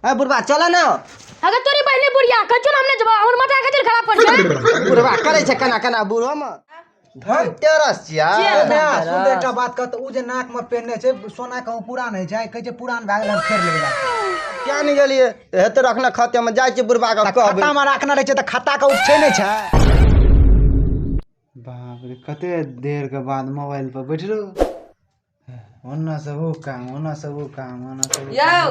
ए बुढ़बा चल ना। अगर तोरी बहिनी बुढ़िया कचो ना हमने जब हमर माथा खातिर खराब कर छै। बुढ़बा करै छै केना केना बुढ़ो में धन तेरस छियै। छियै। सुन तऽ एकटा बात कह तऽ ओ जे नाक मे पहिरने छै सोना कहूँ पुरान होइ छै, कहै छै पुरान भए गेल हम फेर लेबै। किया नहि गेलियै हेतै रखने खते मे, जाइ छियै बुढ़बा के कहबै। खाता मे राखने रहै छै तऽ खाता के उपछै नहि छै। बाप रे, कते देर के बाद मोबाइल पर बैठलो, ओना से ओ काम, ओना से ओ काम, ओना से ओ यौ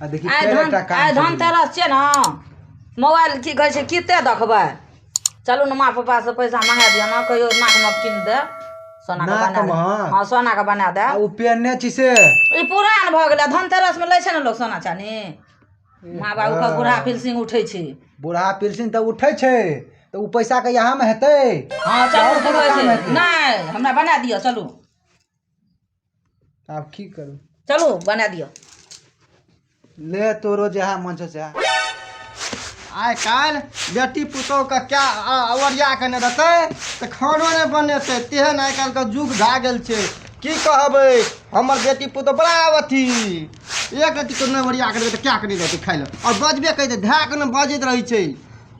आ देखी आइ फेर धन एकटा काम आइ चलि धन गेल। तेरस छियै ने, मोबाइल की कहै छै कते देखबै? चलू ने माँ पापा से पैसा मंगा दिअ ने, कहियो नाक मे कीन दे सोना के बना दे। नाकमे? हँ, सोना के बना दे। आ ओ पहिरने छी से ई पुरान भऽ गेलै। धनतेरस मे लै छै ने लोक सोना चानी, माँ बाबू के बूढ़ा पिलसिंग उठै छै। बूढ़ा पिलसिन तऽ उठै छै तऽ ओ पैसा के यहाँ मे हेतै? हँ, चलू। आओर की कोनो कहै काम छै हेतै? नहि, हमरा बना दिअ, चलू। आब की करू? चलू, बना दिअ। ले, तोरो जएह मन छौ सएह। आइ काल्हि बेटी पुतोहके क्या ओरिया के नहि देतै तऽ खानो नहि बनेतै, तेहन आइ काल्हिके युग भए गेल छै। की कहबै, हमर बेटी पुतोह बड़ा अथी, एक रत्ती के नहि ओरिया के देबै तऽ क्या के नहि देतै खाइ लए। आओर बजबे करै छै, धए के नहि बजैत रहै छै,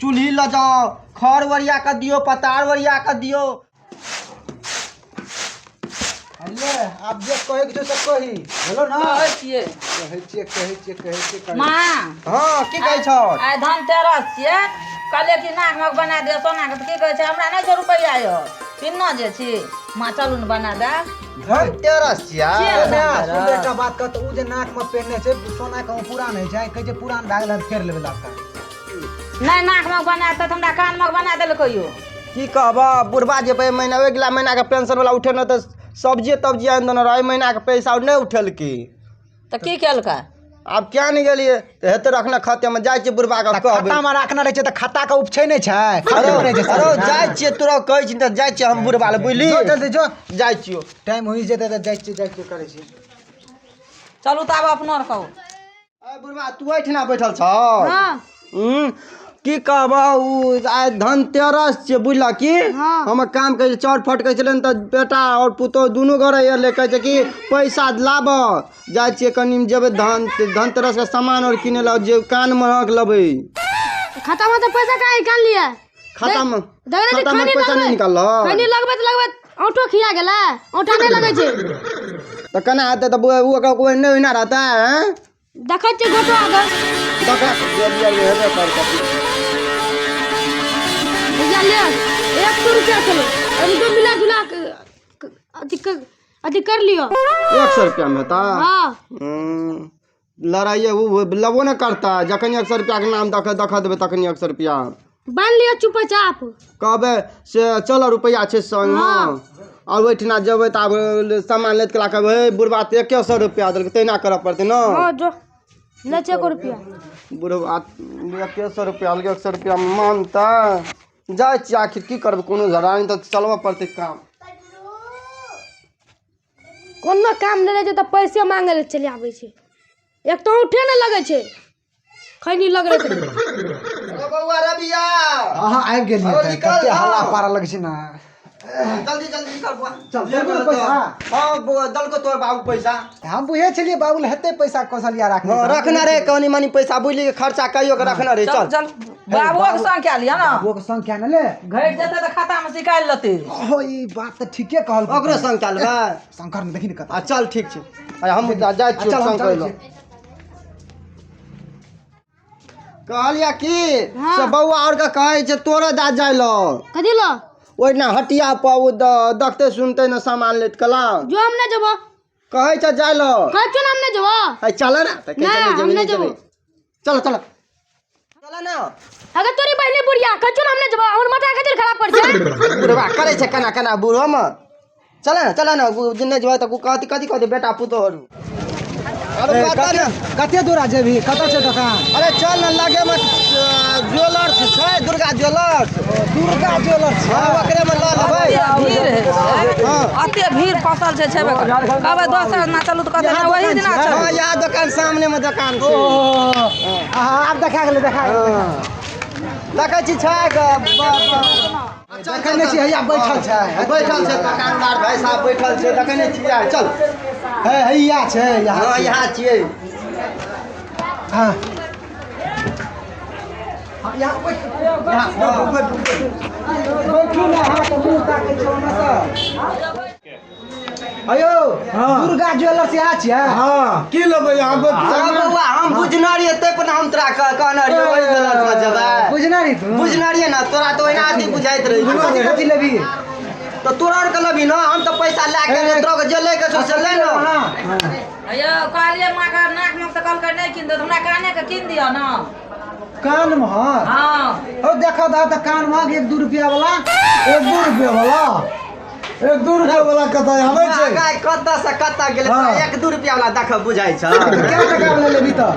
चूल्ही लऽ जाउ, खर ओरिया कऽ दियौ, पतार ओरिया कऽ दियौ। ले, आब जे कहै के छौ से कही भेलो ने। कहै छियै। कहै छियै, कहै छियै, कहै छियै, कहै। माँ। हँ, की कहै छौ? आइ धनतेरस छियै, कहलियै कि नाक मे बना दिअ सोना के, तऽ की कहै छै, हमरा नहि छै रुपैआ यौ, पिन्नो जे छी। माँ, चलू ने बना दे। धनतेरस छियै। छियै। सुन तऽ एकटा बात कह तऽ ओ जे नाक मे पहिरने छै सोना कहूँ पुरान होइ छै? कहै छै पुरान भए गेल हम फेर लेबै लड़का। नहि, नाक मे बना तऽ हमरा कान मे बना देलकै यौ। की कहबह बुढ़बा, जे एहि महीना अगिला महीनाके पेंशन वाला उठेने तऽ सब्जिए तब्जी आनि देने रहै, एहि महीनाके पैसा ओ नहि उठेलकै। तऽ की केलकै? आब किया नहि गेलियै तऽ हेतै रखने खते मे, जाइ छियै बुढ़बा के कहबै। खाता मे राखने रहै छै तऽ खाता के उपछै नहि छै? अरे खाते मे रहै छै। अरे, जाइ छियै, तोरा कहै छी तऽ जाइ छियै हम बुढ़बा लए, बुझली? जो, जल्दी जो। जाइ छियौ। टाइम होइ जेतै तऽ जाइ छियै, जाइ छियै करै छियै। चलू तऽ आब अपनो आर कहू। अरे बुढ़बा, तू एहिठिना बैठल छौ? हँ। की कहबह, ओ आइ धनतेरस छियै, बुझलह की? हँ। हमर काम करै छै, चाउर फटकै छलै ने तऽ बेटा आओर पुतोहु दुनू गोरे एलै, कहै छै कि पैसा लाबऽ। जाइ छियै, कनि जेबै धनतेरसके सामान आओर किनै लए, जे कान महक लेबै। खाता में तो पैसा काहे निकाल लिया? खातामे देखै छी। खातामे खैनी पैसा नहि लगबै निकालल। खैनी लगबैत लगबैत औंटो खिया गेलै, औंटा नहि लगै छै। तऽ केना हेतै तऽ ओ ओकरा कोइ नहि ओहिना रहतै, आँय? देखै छियै गोटो आगे। देखा जे भी हेबे करतै। भैया, ले, 100 रुपया चलो, अभी तो मिला जुला के अथी कर लियो। 100 रुपयामे हेतै? हाँ। लड़ाइए ओ लेबो नहि करता, जखन 100 रुपयाके नाम देख देख देबै तखन 100 रुपया। बान्हि लियो चुपचाप। कहबै से चल, रुपैआ छै संगमे। आओर ओहिठिना जेबै तऽ आब सामान लैत कला कहबै, हे बुढ़बा तऽ 100 रुपया देलकै, तहिना करऽ पड़तै ने। हाँ, जो नहि छै एको रुपया। बुढ़बा 100 रुपया देलकै, 100 रुपयामे मानतै? जाइ छियै, आखिर की करबै, कोनो झगड़ा नहि तऽ चलबऽ पड़तै काम। कोनो काम नहि रहै छै तऽ पैसे मांगे लए चलि आबै छै। एक तऽ औंठे नहि लगै छै, खैनी लगै छै। अरे बौआ रबिया। हाँ, आबि गेलियै। अरे तऽ निकल कते ना। हल्ला पारा लगै छै ने। जल्दी जल्दी निकल बौआ। चल, देलको ने पैसा? हाँ बौआ, देलको तोहर बाबू पैसा। हम बुझै छलियै बाबू लए हेतै पैसा कौशल्या राखने। हाँ, रखने रे कनी मनी पैसा, बुझली, खर्चा कहियो के रखने रे। चल। चल। चल, बाबुओ के संग कए लिअ ने। बाबुओ के संग किया ने ले? घटि जेतै तऽ खाता मे निकालि लेतै। हो, ई बात तऽ ठीके कहल। ओकरो संग चल लेबै। शंकर ने देखी ने कतऽ। आ चल, ठीक छै, आ हम जाइ छियौ। चल, हम संग चलै करै छियै। कहलियै की हाँ। से बौआ आओर के कहै छै तोरो दा जाइ लऽ। कथी लऽ? ओहिना हटिया पर ओ देखते सुनते ने सामान लेत कला। जो, हम नहि जेबो। कहै छै जाइ लऽ। कहै छियौ ने, हम नहि जेबो। है चल ने तऽ कहै छै नहि, जेबै, हम नहि जेबै। जेबो। चलो चलो चल ने। अगर तोरी बहिनी बुढ़िया कहियो ना हम नहि जेबो, हमर माथा खातिर खराब कर छै। बुढ़वा करै छै केना केना बूढ़ो मे। चल ने, चल ने, ओ जे नहि जेबै तऽ ओ कहती कथी कहती बेटा पुतोह अरे बता ने। कते दूरा जेबही? कतऽ छै दोकान? अरे चल ने, लगे मे ज्वेलर्स छै, दुर्गा ज्वेलर्स। दुर्गा ज्वेलर्स? हाँ, ओकरे मे लऽ लेबै। भीड़ होइ छै। हाँ। अते भीड़ फसल छै, छेबे करै। कहबै दोसर दिना चलू तऽ कहतै नहि, ओही दिना हाँ। चलू। यहाँ दोकान, सामने मे दोकान छै। ओ हाँ, आब देखा गेलै, देखा गेलै। देखै छी छै देखै नहि छी, हैया बैठल छै। बैठल छै दोकानदार भाई साहब, बैठल छै, देखै नहि छियै? चल। हे, हैया छै यहाँ। हाँ, छै। यहाँ छियै। हाँ हाँ, यहाँ बैठ, यहाँ बैठू। बैठू ना। हाँ, तऽ मुँह ताकै छै ओन्ने सँ। अयो, हाँ। दुर्गा ज्वेलर्स यहाँ छियै? हाँ, की लेबै अहाँ? हाँ बौआ, हम बुझना रहियै तै पर हम तोरा कहने रहियै ओहि ज्वेलर्स में जेबै। बुझना रही तू? बुझना रहियै ना, तोरा तऽ ओहिना अथी बुझाइत रहै। कथी कथी लेबही? तऽ तोरा आरके लेबही ना, हम तऽ पैसा लए के एलियै, तोरा के जे लैके छौ से ले ना। हाँ। अयो, कहलियै माँ के नाक मे, तऽ कहलकै नहि कीन देत। हमरा काने के कीन दिअ ने। कान में? हाँ। हाँ। ओ देखा दा तऽ कान में एक दू रुपया वाला। एक दू रुपया वाला, एक दू रुपया वाला कतऽ आबै छै? गाय कतऽ से कतऽ गेलै। हाँ। तोरा एक दू रुपया वाला देखऽ बुझाइ छ? क्या टका वाला लेबही तऽ?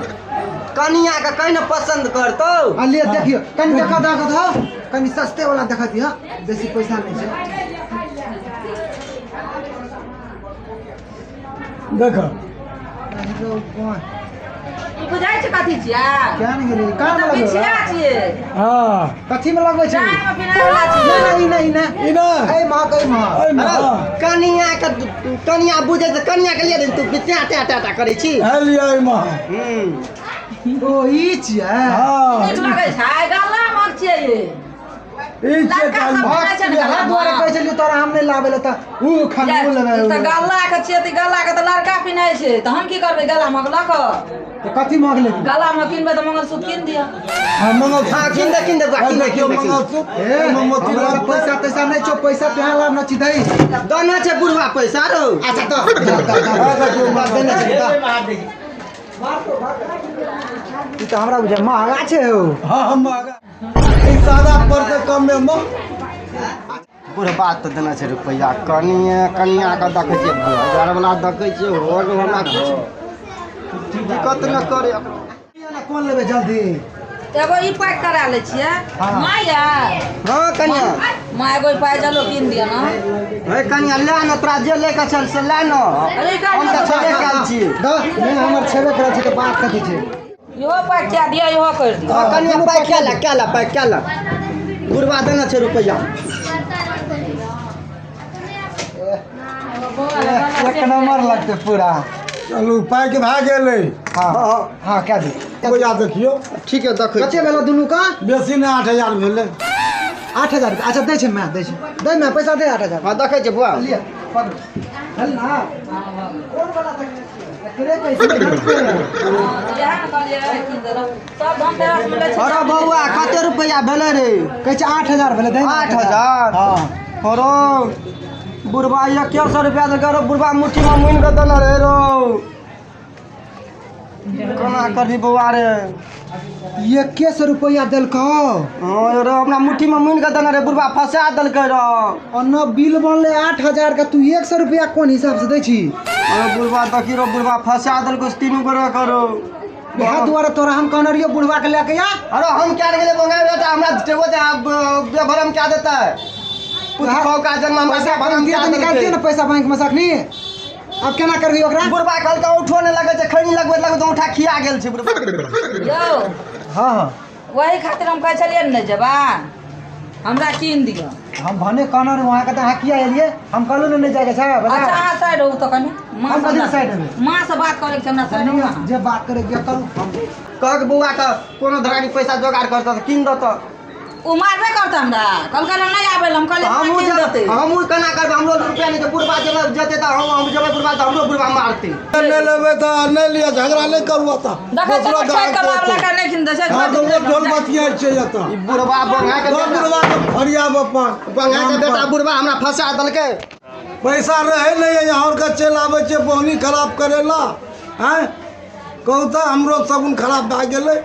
कनिया के कहीं ने पसंद करतौ। आ ले, देखियो कनि, देखा देखा दो, कनि सस्ते वाला देखा दियो, बेसी पैसा नहीं छै। देख। ई बुझाइ छै कथी छियै? क्या नहीं गेलै कान में ई तऽ लगबै? बिछिया छियै। हाँ। कथी में लगबै छै? कान मे पिन्है वाला नहीं। छियै। नहीं नहीं नहीं। ई नहि। एहि महक, एहि महक। एहिमे, अरे, हाँ। कनिया के, कनिया बुझै छै, कनिया के लिए तू ट्या ट्या ट्या ट्या करै छी। है लिअ एहिमे। ओ ई छियै? हाँ। नीक लगै छै? गला महक छियै ई। ई छियै लड़का कान सब मे। पिन्है छै ने इएह गला दुआरे मे। कहै छलियै तोरा हम नहि लाबै लए तऽ ऊ खाली ऊ लेबै। ई तऽ गला के छियै, तऽ गला के तऽ लड़का पिन्है छै, तऽ हम की करबै गला महक लऽ कऽ? तऽ कथी महक लेबही? गला मे किनबै तऽ मंगलसूत्र कीन दिअ। हाँ, मंगलसूत्र। हाँ, कीन दे, कीन दे बौआ, कीन दे, देखियौ कीन दे, कीन दे। मंगलसूत्र। ए, एहिमे मोती हमरा लगतै। पैसा तैसा नहि छौ, पैसा तोहाँ लाभ न छी दही। दना छै बुढ़वा पैसा रौ। अच्छा तऽ दऽ, दऽ, दऽ। हाँ, देखियौ। देने छै, दऽ। ई तऽ हमरा बुझाइ महगा छै हौ। हाँ हाँ, महगा। ई सादा पड़तै कमे मे। बुढ़बा तऽ देने छै रुपैआ। कनिए कनिया के देखै छियै, 2000 वाला देखै छियै। होर हमरा कुछ दिक्कत न करे। कोन लेबै जल्दी? एगो ई पैक करा लै छियै। हाँ। माँ यै। हाँ कनिया। माँ, एगो ई पायजलो कीन दिअ ने। हे कनिया, ले न, तोरा जे ले के छल से ले न। अरे, हम तऽ छेबे कयल छी। दऽ नहि, हमर छेबे करै छै तऽ बात कथी छै? इहो पैक कए दिअ, इहो करि दिअ। हाँ कनिया, पाइ क्या ला, क्या ला, पाइ क्या ला। बुढ़बा देने छै रुपैआ। एक नंबर लगतै पूरा। चलू, पैक भए गेलै। हाँ। हाँ। हाँ, कए दी। रुपैआ देखियौ। ठीक है, देखै। कते भेलो दुनू का? बेसी नहि, 8000 भेलै। 8000 रुपया। अच्छा, दै छै माय, दै छै, दै माय, पैसा दे 8000। हाँ, देखै छै बुआ। लिअ, पकड़ू। भेल ना? कोन वाला देखने छियै? एकरे कहै छै, देखते। इएह ने कहलियै कीन देलहुँ। सब धनतेरस मे लै छै। अरे बौआ, कते रुपैआ भेलै रे? कहै छै 8000 भेलै, दै ने। 8000? हाँ। अरे बुढ़बा 2100 रुपया देलकै रो। बुढ़बा मुट्ठीमे मुनि कऽ देने रहे रो। कोना करबी बौआ रे? 2100 रुपया देलकौ? हाँ रो, हमरा मुट्ठीमे मुनि कऽ देने रहे बुढ़बा, फंसा देलकै रो। ओना बिल बनलै 8000 के, तू 100 रुपया कोन हिसाब से दै छी? अरे बुढ़बा, देखी रो, बुढ़बा फंसा देलकै से तीनू गोरे करो। इएह दुआरे तोरा हम कहने रहियौ बुढ़वा के लए के आ। अरे हम क्या गेलै बंगाई बेटा, हमरा देबो ते बेभरम क्या देतै? पुतखौ का जन्म हमरा पैसा बेभरम दिए क्या तऽ निकालतियै देलकै? ने पैसा बैंक में सखनी। आब केना करबी ओकरा? बुढ़बा कहलकै औठो नहि लगै छै, खैनी लगबैत लगबैत औंठा खिया गेल छै बुढ़बा। यौ। हाँ हाँ। वही खातिर हम कहै छलियै ने, नहि जेबा, हमरा कीन दिअ। हम भने कहने रही वहाँ के, तऽ अहाँ किया एलियै? हम कहलहुँ ने नहि जायके छै अच्छा। बाजार। अहाँ साइड होउ तऽ कनि माँ हम से। कथी लए साइड हेबै? माँ से बात करैके छै हमरा, साइड होउ अहाँ। जे बात करे के करू हम। कहक बौआ के कोनो धरानी पैसा जोगाड़ करतऽ तऽ कीन देतऽ। ओ मारबे करतै हमरा। कहलकै हम नहि आबै लए, हम कहलियै हमहूँ कीन देतै। हमहूँ केना करबै? हमरो रुपया नहि छै। बुढ़बा जेबै जेतै तऽ हम जेबै बुढ़बा तऽ हमरो बुढ़बा मारतै। नहि लेबै तऽ नहि लिअ, झगड़ा नहि करू एतऽ। देखै छियै, दोसरो ठोकि कऽ गाहक लाबला के नहि कीन दै छै। हँ, तऽ ओ ढोल बतियाइ छै एतऽ। ई बुढ़बा बंगा के दऽ बेटा बुढ़बा के फरियाब अपन। बंगा के बेटा बुढ़बा हमरा फंसा देलकै। पैसा रहै नहि यहाँ आरके चलि आबै छै बोहनी खराब करै ला। आँय, कहू तऽ, हमरो शगुन खराब भए गेलै।